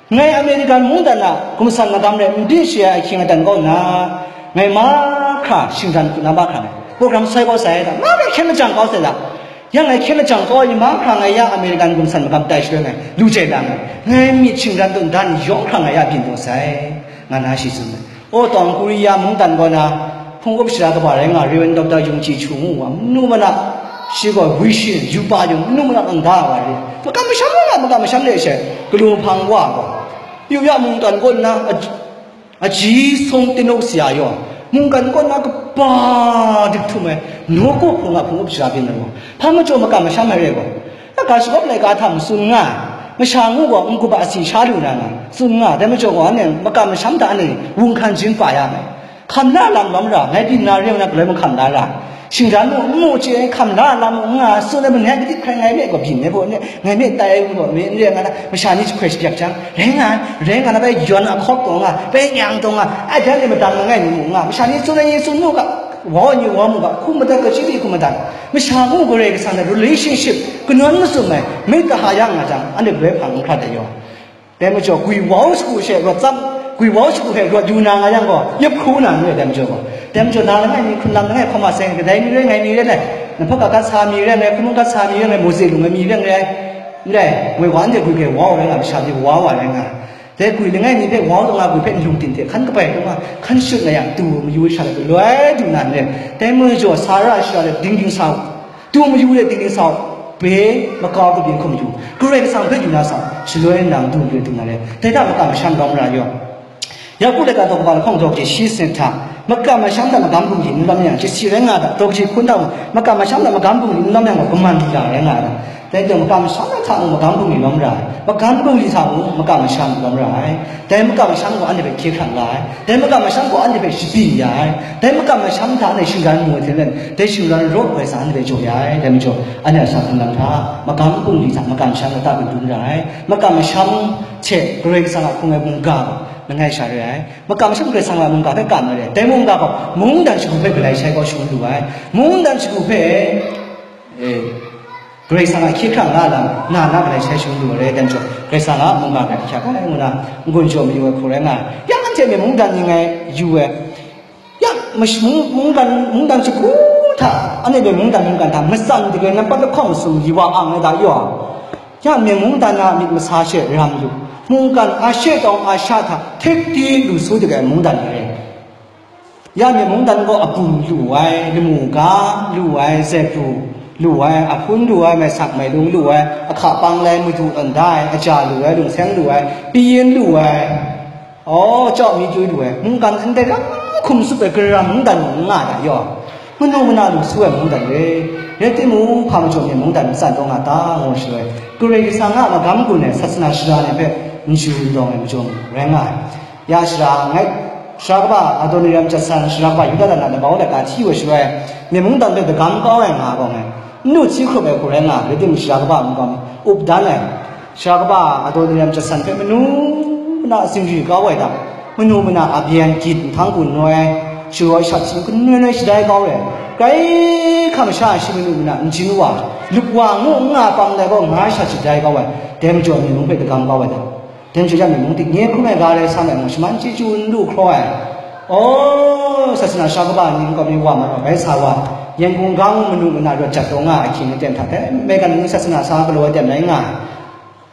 ngai American mungdan na gumsan magam rai n byin shi ai ahkying adan kaw nna, ngai mahkra shingran hku na mahkra ngai, program sai kaw sai ai hta, mahkra hkyen lajang kau sai la, yang ngai hkyen lajang kau ai ni mahkra ngai ya American gumsan magam tai shaloi ngai, lu jai la ngai, ngai myit shingran dun dan yawng hkra ngai ya byin taw sai, nga na shi tsun ai. O, Tawng Korea mungdan kaw na, hpung up shara kaba rai nga, Reverend Doctor Yung Ji Chu ngu wa, manu mana, shi gaw vision, yupa yung, manu mana kang da wa re. Makam masham nga, makam masham le she, galu hpang wa gaw. Yu ya mungdan kaw na, a, a ji song tinuk siya yaw, mungdan kaw na kaba dik htum ai, nawku hpung a hpung up shara byin ai gaw. Hpa majaw makam masham ai re gaw. Na ga shagawp laika hta matsun nga, masha ngu gaw n-gup a asi sha lu na nga, tsun nga, dai majaw gaw, anhte makam masham hta anhte wunghkan jin pa ya ai. Hkam la lam lawm ra, ngai byin na re ai na galoi mahkam la ra. Shingran mu, n mu chye ai, hkam la lam mu nga, tsun ai manang kadit hkrai ngai me gaw byin ai gaw, ngai me tai ai gaw, me n re ai nga na, masha ni jahkoi shabyak jang, rai nga, rai nga na bai yawn a hkawk taw nga, bai nyang taw nga, ai jan e madang langai ni mu nga, masha ni tsun ai ni tsun mu ga, wau ai ni wau mu ga, hkum madat ga, chyeju hkum madat. Masha ngu Karai Kasang hte relationship kanawn mazum ai myit kaha ya nga jang, anhte galoi hpang n hkrat ai yaw. Dai majaw, gwi wau shagu she rawt tsap, gwi wau shagu hpe rawt yu na nga yang gaw, yip hku na n rai, dai majaw gaw. Dai majaw, na langai mi, hkrun lam langai hkawm a seng, kadai mi rai, ngai mi rai, ngai, nang hpawk gat sa mi rai, ngai hkungmung gat sa mi rai, ngai mawze lu ai mi rai, ngai, n rai, woi wa anhte gwi hpe wau rai nga, masha ni wau wa rai nga. Dai gwi langai mi hpe wau taw nga, gwi hpe nlung tin hte hkan kabai taw nga, hkan shut nga yang, du mayu sha loi du na n rai. Dai majaw, Sara shara loi dingding sa u, du mayu loi dingding sa u, be makau kabyin hkum yu, Karai Kasang hpe yu na sa u, shaloi nang du mayu du na rai. Dai hta makam masham rawng ra yaw. Yaku laika daw kaba lahkawng daw kaji shi sanit hta, Makam masham hta magam bungli n lawm yang, chyasi rai nga ai hta, daw kaji hkun hta mung, makam masham hta magam bungli n lawm yang gaw, kaman lila rai nga ai hta. Dai hte mung, makam masham hta mung magam bungli lawm ra ai, magam bungli hta mung makam masham lawm ra ai. Dai makam masham gaw anhte hpe hkye hkrang la ai. Dai makam masham gaw anhte hpe shabyin ya ai. Dai makam masham hta anhte shinggan mu ai hte maren, dai shinggan rawt ai sa anhte hpe jaw ya ai. Dai majaw, anhte a sa hkun lam hta, magam bungli hta makam masham lata madun ra ai. Makam masham hte Karai Kasang a hkrung ai mungga gaw langai sha re ai. Makam masham Karai Kasang a mungga hpe kam ai re. Dai mungga gaw mungdan shagu hpe galai shai kau shangun lu ai. Mungdan shagu hpe, e, Karai Kasang a hkye hkrang nga lam, na na galai shai shangun lu ai re, dai majaw, Karai Kasang a mungga hpe hkyak ai ngu na, n-gun jaw mayu ai hku rai nga ai. Ya anhte myi mungdan ni ngai yu ai. Ya, mash-, mung-, mungdan, mungdan shagu hta, anhte mungdan mungkan hta, matsan dagrai nampat lahkawng masum li wa ang ai da yaw. Ya, myen mungdan a myit masa she ram lu, mungkan a she tawng a sha hta htek di lu su dagrai mungdan ni re. Ya, myen mungdan gaw abum lu ai, lamu ga lu ai, zepru lu ai, ahpun lu ai, maisak mailung lu ai, ahka pang lai, madu tawn da ai, aja lu ai, lungseng lu ai, piyin lu ai, aw, chau mi chyoi lu ai, mungkan ndai lam hkum tsup ai, gara mungdan mung n nga ai da yaw. Manu mana lu su ai mungdan re, rai timung, hpa majaw myen mungdan matsan taw nga ta, ngu shaloi, Karai Kasang a magam gun ai sasana shara ni hpe n ju n dawng ai majaw rai nga ai. Ya shara ngai, shara kaba Adoniram Judson, shara kaba Yuda dan a labau laika hti wa shaloi, myen mungdan hpe dagam kau ai nga gaw ngai, n lu hti hkrup ai hku rai nga, rai timung, shara kaba mung gaw up dan ai. Shara kaba Adoniram Judson hpe manu mana zingri kau ai hta, manu mana a byen gyit nhtang gun noi, sharawt shat sum kanoi noi shadai kau ai, grai hkam sha shi manu mana n jin wa, lup wa, ngu n nga pang dai gaw nga sha shadai kau ai, dai majaw myen mung hpe dagam kau ai hta. Dai majaw ya myi mung tik nye hkrum ai ga rai sa ai ngu shaman chyeju n lu hkraw ai. Aw, sasana shara kaba ni nkau mi wa ma rawt bai sa wa, Yangon ga ngu manu mana rawt jat taw nga ai ahkying aten hta, dai maigan ni sasana sa galaw ai ten rai nga ai.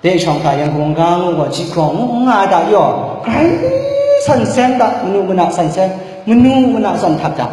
Dai shawng hta Yangon ga ngu gaw ji hkrawng ngu n nga ai da yaw, grai san seng da, manu mana san seng, manu mana san htak da.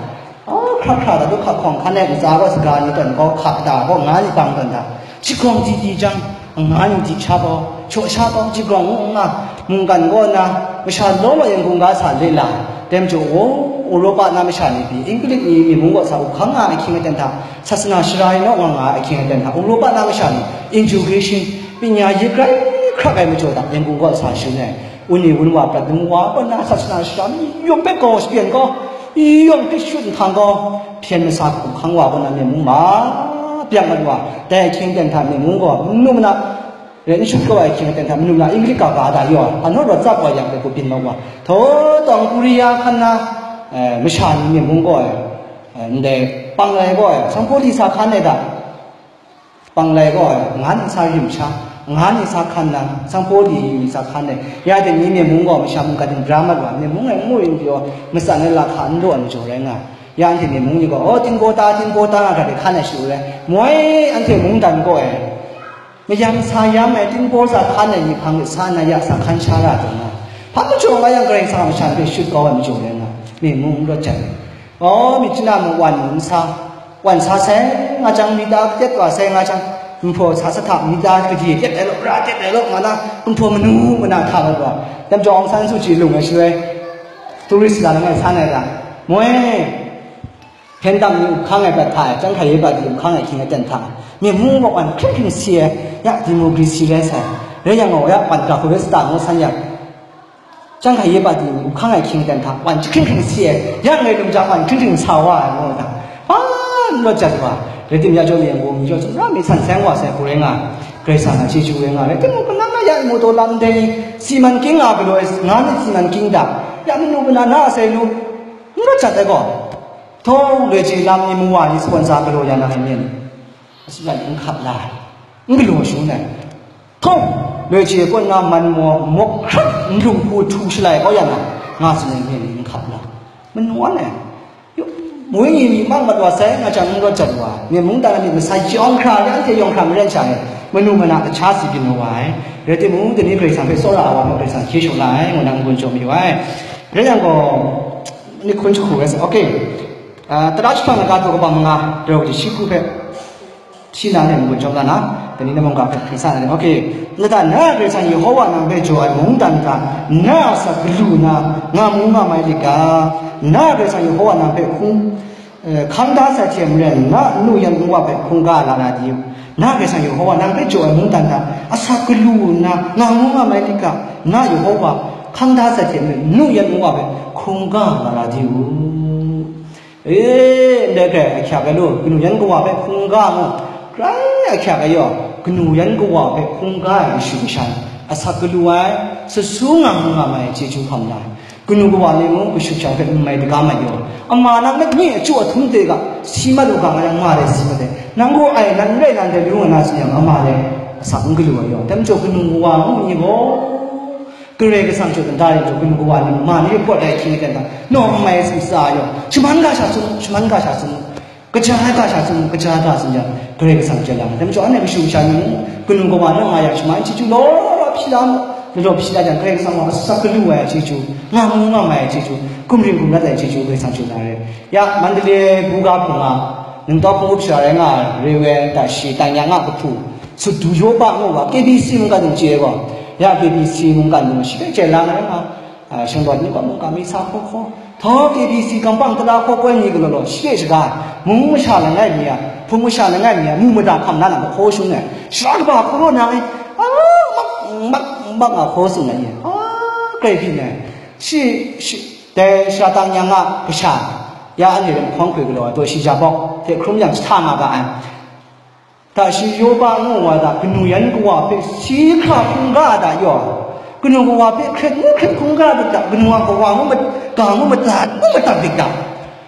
Aw, hkra hkra da, du hka hkawng hkan e ntsa gaw saga ni tawn gaw hka da gaw nga ni bang tawn da. Jahkawng di di jang, nga ni di sha gaw, shaw sha gaw, jahkawng ngu n nga, mungkan kaw na, masha lawm wa Yangon ga sa le la, dai majaw, o, Europa na masha ni pyi, English ni myi mung kaw sa up hkang nga ai ahkying aten hta, sasana shara ni naw nga nga ai ahkying aten hta, Europa na masha ni, education, panya yit grai hkrak ai majaw hta, Yangon kaw sa shin ai. Wun ni wun wa prat dum wa, kaw na sasana shara ni yawng hpe gaw shapyen gaw, yawng hpe shut nhtang gaw, hpyen masa hkum hkang wa kaw na myen mung ma byang mat wa, dai ahkying aten hta myen mung gaw, manu mana rai n shut kau ai ahkying aten hta, manu mana English ga ga da yaw, hpa naw rawt tsap wa yang, dai hku byin mat wa, htaw tawng Korea hkan na, eh, masha ni myen mung gaw, eh, ndai pang lai gaw, eh, Sanghpaw Li sa hkan ai da. Pang lai gaw, nga ni sa rim sha, nga ni sa hkan nang, Sanghpaw Li ni sa hkan ai, ya de ni myen mung gaw masha mung kaning bra mat wa, myen mung e n mu rin pyaw, matsan ai lahka n law ai majaw rai nga ai. Ya anhte myen mung ni gaw, aw, tinbaw ta, tinbaw ta nga hkra de hkan ai shu rai, moi anhte mungdan gaw e, mayam sa yam ai, tinbaw sa hkan ai ni hpang de sa na ya sa hkan sha ra taw nga, hpa majaw nga yang Karai Kasang a masha hpe shut kau ai majaw rai nga, myen mung n rawt jat ai. Aw, myit chyanam mung wan n sa, wan sa sai nga jang, mita katet wa sai nga jang, gumhpraw sa sa hta, mita kadi tet ai law, ra tet ai law, nga na, gumhpraw manu mana hta mat wa, dai majaw Aung San Suu Kyi lung ai shaloi, tourist la langai san ai ga, moi, hpyen dam ni up hkang ai prat hta e, chyang hkrai ye prat ni up hkang ai ahkying aten hta, myen mung gaw wan hkring hkring si ai, ya democracy rai sai, rai yang gaw, ya wan ga hku rai sa ta ngu san yang, Chyang hkrai ye prat ni up hkang ai ahkying aten hta, wan jahkring hkring si ai, ya ngai lung jang wan hkring hkring sa wa ai ngu ai hta, hpa n rawt jat wa, rai tim ya jaw mi ai, wung mi jaw, tsun ra mi san seng wa sai hku rai nga ai, Karai Kasang a chyeju rai nga ai, rai timung, kanang na ya mu taw lam ndai ni, si man king nga galaw ai, nga myit si man king da, ya manu mana na a sai lu, n rawt jat ai gaw, htaw loi chye lam ni mu wa ni sponsor galaw ya na ai myit ni, a tsun ra n hkap la ai, n galaw shangun ai. Htaw, loi chye kaw na man maw, mawk hkrat n lung hku htu shalai kau yang a, nga tsun ai myit ni n hkap la, manu wan ai. Wenyi myi mang mat wa sai, nga jang n rawt jat wa ai, myen mungdan a myit masa yawng hkra, ya anhte yawng hkra maren sha ai, manu mana kasha si byin wa ai. Rai timung, dai ni Karai Kasang hpe tsawra ai wa hpe Karai Kasang hkye shawng la ai, ngu na n-gun jaw mayu ai. Rai yang gaw, ni hkun jahku rai sa, okay. Ah, tara jahpang laga daw kaba manga, daw kaji shi hku hpe. Shi na ne mung jawm na na, kani na mung ga hpe hpring sa na ne. Okay. Lata na Karai Kasang Yehowa nang hpe jaw ai mungdan hta, na a asak galu na, nga mu nga mai lit ga, na Karai Kasang Yehowa nang hpe hkung, eh, hkang da sai hte maren, na nu yan nwa hpe hkungga la na di u. Na Karai Kasang Yehowa nang hpe jaw ai mungdan hta, asak galu na, nga mu nga mai lit ga, na Yehowa hkang da sai hte maren, nu yan nwa hpe hkungga la na di u. E, ndai hkrai ahkyak ai lu, kanu yan kawa hpe hkungga mu, grai ahkyak ai yaw, kanu yan kawa hpe hkungga ai kashu kasha, asak galu ai, sut su nga mu nga mai ai chyeju hkam la ai, kanu kawa ni mung kashu kasha hpe n mai daga mai yaw, ama nang myit mi achyu ahtum hte ga, si mat u ga nga yang ma rai si mat ai, nang gaw ai nan rai nan dai lu nga na tsun yang, ama dai asak n galu ai yaw, dai majaw kanu kawa ngu ni gaw, Karai Kasang hte kanta rai jaw, kanu kawa ni ma ni report ai hkying aten hta, nawng n mai ai tsun sa ai yaw, shaman ga sha tsun, shaman ga sha tsun, kaja ai ga sha tsun, kaja ga tsun yang, Karai Kasang chye lang. Dai majaw, anhte kashu kasha ni mung, kanu kawa nawng nga yang, shaman chyeju law law hpyi la mu, law law hpyi la jang, Karai Kasang wa asak galu ai chyeju, nga mu nga mai ai chyeju, hkum ring hkum rat ai chyeju, Karai Kasang chye na re. Ya, Mandalay Buga hpung a, Ningtawk hpung up sha rai nga ai, Reverend Tashi Tanya nga kahpu, Sudu Yoba ngu wa, K B C mungkan nung chye gaw, ya K B C mungkan nung shi hpe chye lang ai nga, a, shingrawt ni gaw mungkan mi sa hkaw hkaw, htaw K B C gampang tara hkaw koi ni galaw law, shi hpe shaga, mung masha langai mi a, hpung masha langai mi a, mu mada hkam na na mahkaw shung ai, shara kaba hkaw raw na ai, a, mak, mak, mak nga hkaw sung ai, a, grai byin ai, shi, shi, dai shara tang yang a kasha, ya anhte lam hkawng hkoi galaw ai, taw shi ja bawk hte hkrum yang jahta nga ga ai. Tashi Yoba ngu wa da, kanu yan kawa hpe si hkra hkungga da yaw, kanu kawa hpe hkret ngu hkret hkungga dik da, kanu a kawa ngu mat-, ga ngu madat ngu madat dik da.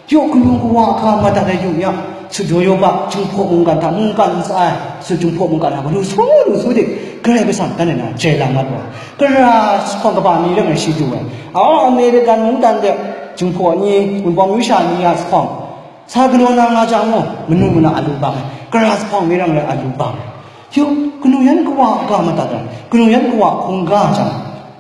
Yaw, kanu kawa a ga madat ai yu ya, Sudu Yoba, Jinghpaw mungkan hta, mungkan ntsa ai, Sudu Jinghpaw mungkan hta, lu su, lu su dik, Karai Kasang dan ai na, jai lang mat wa. Kara jahpawng kaba mi rai ngai shi du ai. Aw, American mungdan de, Jinghpaw ni, Wunpawng myu sha ni a jahpawng, sa galaw na nga jang gaw, manu mana a lu bang ai, kara jahpawng mi rang rai a lu bang ai. Yu, kanu yan kawa a ga madat ai, kanu yan kawa hkungga jang,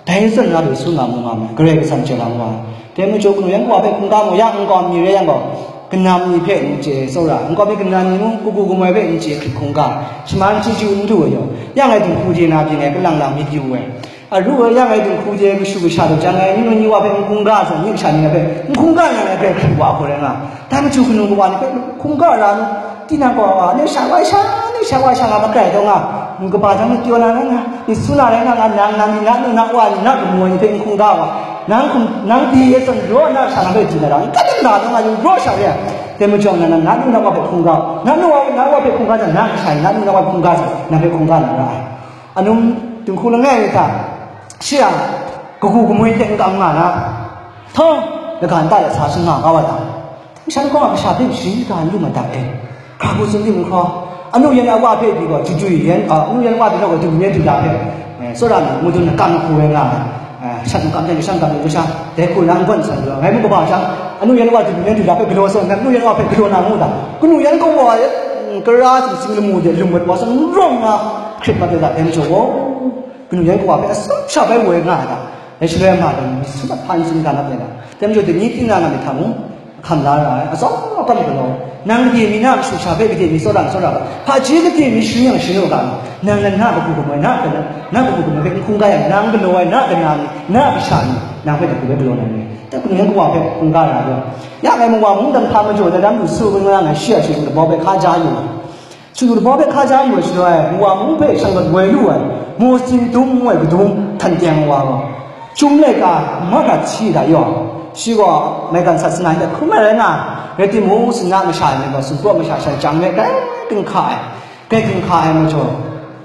dai zawn na lu su nga mu nga ma, Karai Kasang chye lang wa. Dai majaw kanu yan kawa hpe hkungga mu yang, nkau mi rai yang gaw, kanam ni hpe n chye tsawra, nkau mi kanam ni mung kagu kamoi hpe n chye hkrit hkungga, shaman chyeju n du ai yaw, yang ai dinghku de na byin ai kalang lang myit yu ai. Aru ai yang ai dinghku de kashu kasha daw jang ai, ni nu ni wa hpe n hkungga ai zawn, myi kasha ni hpe n hkungga yang ai hpe hkrit wa hkau rai nga. Dai majaw kanu kawa ni hpe hkungga ra nu, tinang kawa wa, ne sha wa sha, ne sha wa sha nga makrai taw nga, nu kaba jang ni pyaw na rai nga, ni su na rai nga, nga nang, nang ni na nu na wa ni na kamu ai ni hpe n hkungga wa, nang hkum, nang di e zawn raw na sha na hpe di na ra, n kat n ra taw nga, yu raw sha re ai. Dai majaw na, na, na nu na wa hpe hkungga, na nu wa, na wa hpe hkungga jang, na kasha ni na nu na wa hpe hkungga jang, na hpe hkungga na ra ai. Anum dinghku langai mi hta, shi a kagu kamoi hte n kam nga na, htawng, laga nta de sa shing nga kau ai ta? Shan gaw a kasha hpe sharin ga n lu mat ta e. Hkra hku tsun tim n hkraw, anu yan a wa hpe pyi gaw, jujui yan, a, anu yan a wa pyi gaw, jujui yan du da hpe, eh, tsawra nna, madun na kam hku rai nga ai. Eh, shan kam jan, shan kam jan, sha, dai hku na n gawn san gaw, ngai mu kaba jang, anu yan a wa jujui yan du da hpe galaw saw nna, anu yan a wa hpe galaw na ngu ta? Kanu yan kawa, mm, kara sing sing lamu de lung mat wa sa n rawng nga, hkrit mat de ta, dai majaw gaw, kanu yan kawa hpe atsam sha bai woi nga ai ta? Dai shaloi ma dai ni, sumpat hpa n tsun ga na bai na, dai majaw dai ni tinang a myit hta mung, hkam la ra ai, atsawm akam galaw, nang gade mi na kashu kasha hpe gade mi tsawra n tsawra ga, hpaji gade mi sharin yang sharin u ga, nang na na kabu kamoi, na, na, na kabu kamoi hpe n hkungga yang, nang galaw ai, na kana ni, na kasha ni, nang hpe dai hku bai galaw na ni, dai hku ni nang kawa hpe hkungga na rai. Ya ngai mawa mungdan hpa majaw dai lam lu su, ngu na ngai shi a shi dabaw hpe hka ja yu ai. Sumtu dabaw hpe hka ja yu ai shaloi, Mowa mung hpe shanglawt woi lu ai, Mawsi Dum ngu ai kadum htan teng wa gaw, Chyum laika mahkra hti hta yaw, shi gaw maigan sasana hte hkrum ai rai nga, rai timung, sumna masha ai ni gaw sumpraw masha shan chyang me grai ginhka ai, grai ginhka ai majaw,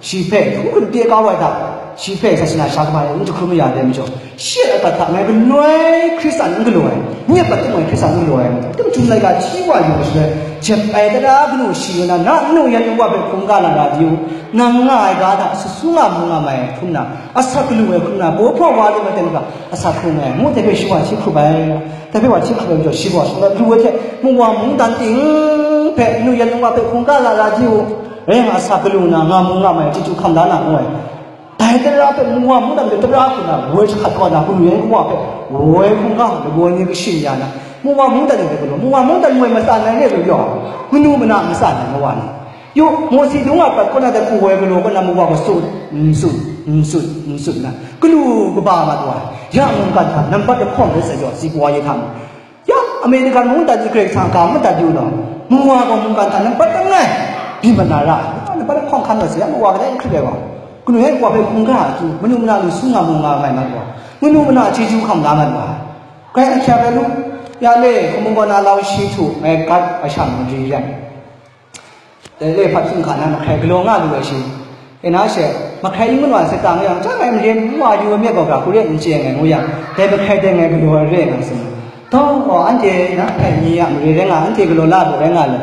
shi hpe hkrum hkrum pye kau ai hta, shi hpe sasana sha kaba e n jahkrum ya ai majaw, shi a adat hta ngai galoi Hkristan n galaw ai, nye pat timung Hkristan n galaw ai, tim Chyum laika hti wa yu ai shaloi, jep ai tara kanu shi ngu na, na nnu yan ngu wa hpe hkungga lam ra di u, nang nga ai ga hta sut su nga mu nga mai ai hkrum na, asak galu ai hkrum na, baw hpraw wa lu ai ten hta asak hkrung ai, ngu dai hpe shi wa hti hkrup ai, dai hpe wa hti hkrup ai majaw, shi gaw shanglawt lu ai hte, Mowa mungdan ting hpe nnu yan ngu wa hpe hkungga lam ra di u, rai nga, asak galu na, nga mu nga mai ai chyeju hkam la na ngu ai. Dai tara hpe Mowa mungdan hpe tara hku na woi jahkrat kau na, kanu yan kawa hpe woi hkungga hku lagaw ni kashin ya na, Mowa mungdan ni hpe galaw, Mowa mungdan moi matsan ai re lu yaw, kanu mana matsan ai Mowa ni, Yu, Mawsi dung a prat kaw na de hku woi galaw kaw na mawa gaw sut, n sut, n sut, n sut na, kanu kaba mat wa, ya mungkan hta nambat lahkawng rai sa jaw, si kawa ye hta mu. Ya, American mung dat yu, Karai Kasang ga madat yu law, mawa gaw mungkan hta nambat langai, byin mat na ra, nambat lahkawng hkan rawt sa ya, mawa kadai n hkrit ai wa. Kanu hpe wa hpe hkungga a tu, manu mana lu su nga mu nga ngai mat wa, manu mana chyeju hkam la mat wa. Karai ahkyak ai lu, ya le, hkamu kaw na lau shi htu, ngai gat a shang mari rai. Dai le hpa hkying hka na mahkrai galaw nga lu ai shi. E na she, mahkrai n gun wa sai tang yang, chyang ai maren n wa yu ai myit gaw ga hku re n chye ai ngu yang, dai mahkrai dai ngai galaw ai re nga tsun. Taw gaw anhte na hpai mi a mare rai nga, anhte galaw la lu rai nga le,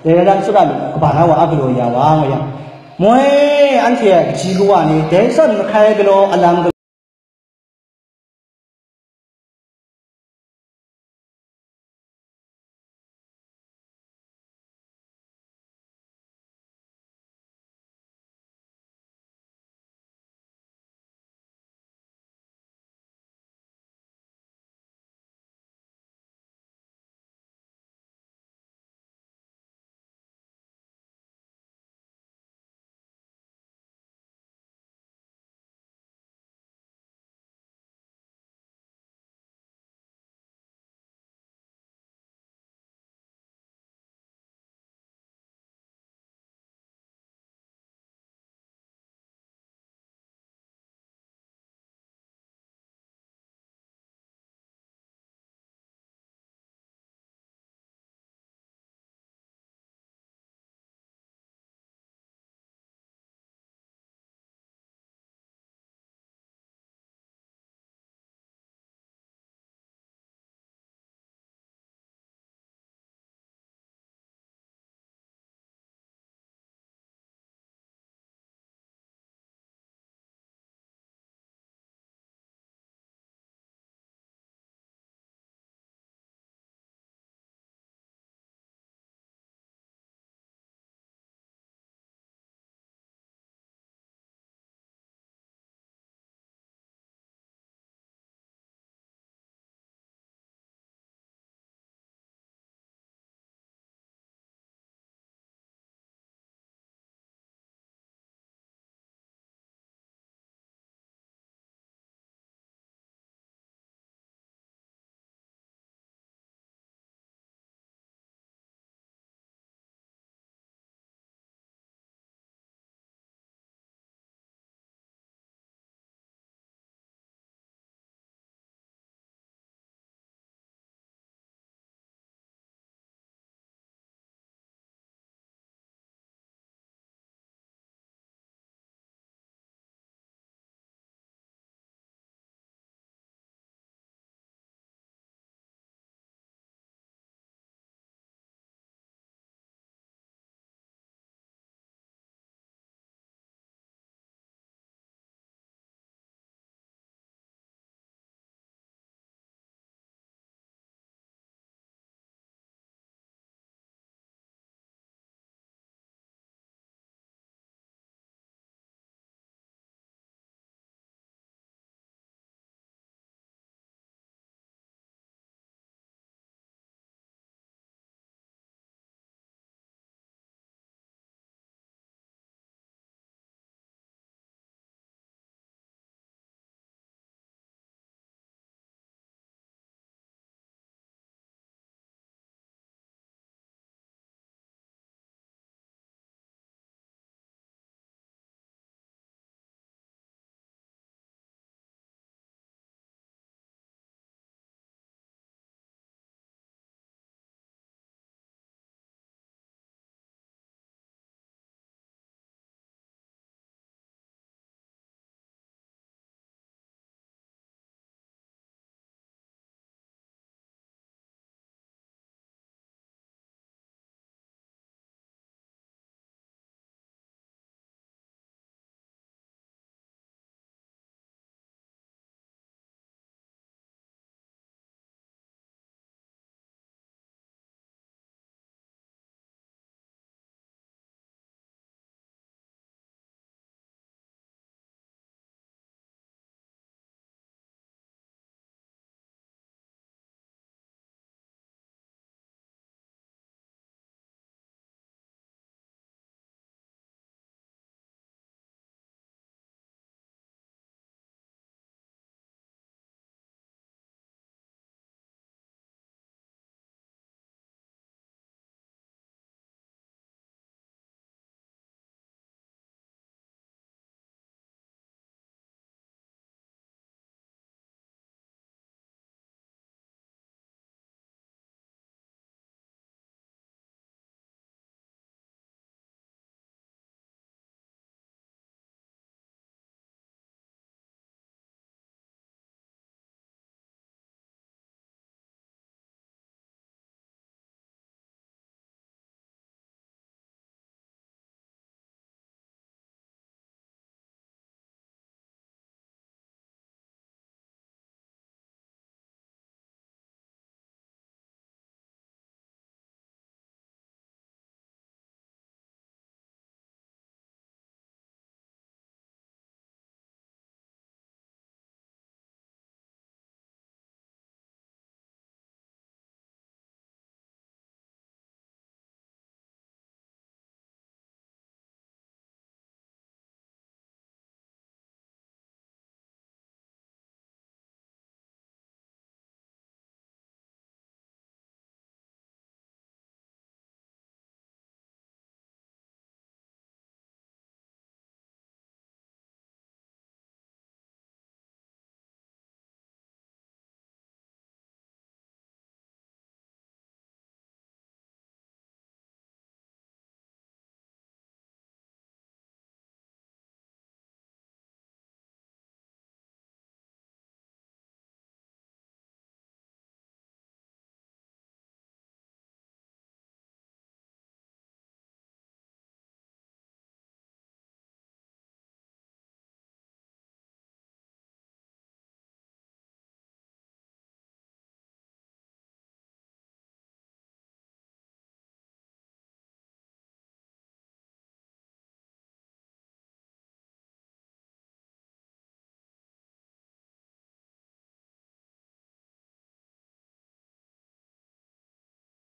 dai rai lam tsut a lu, kaba na wa a galaw ya wa ngu yang, moi anhte a kaji kawa ni, dai zawn mahkrai galaw alam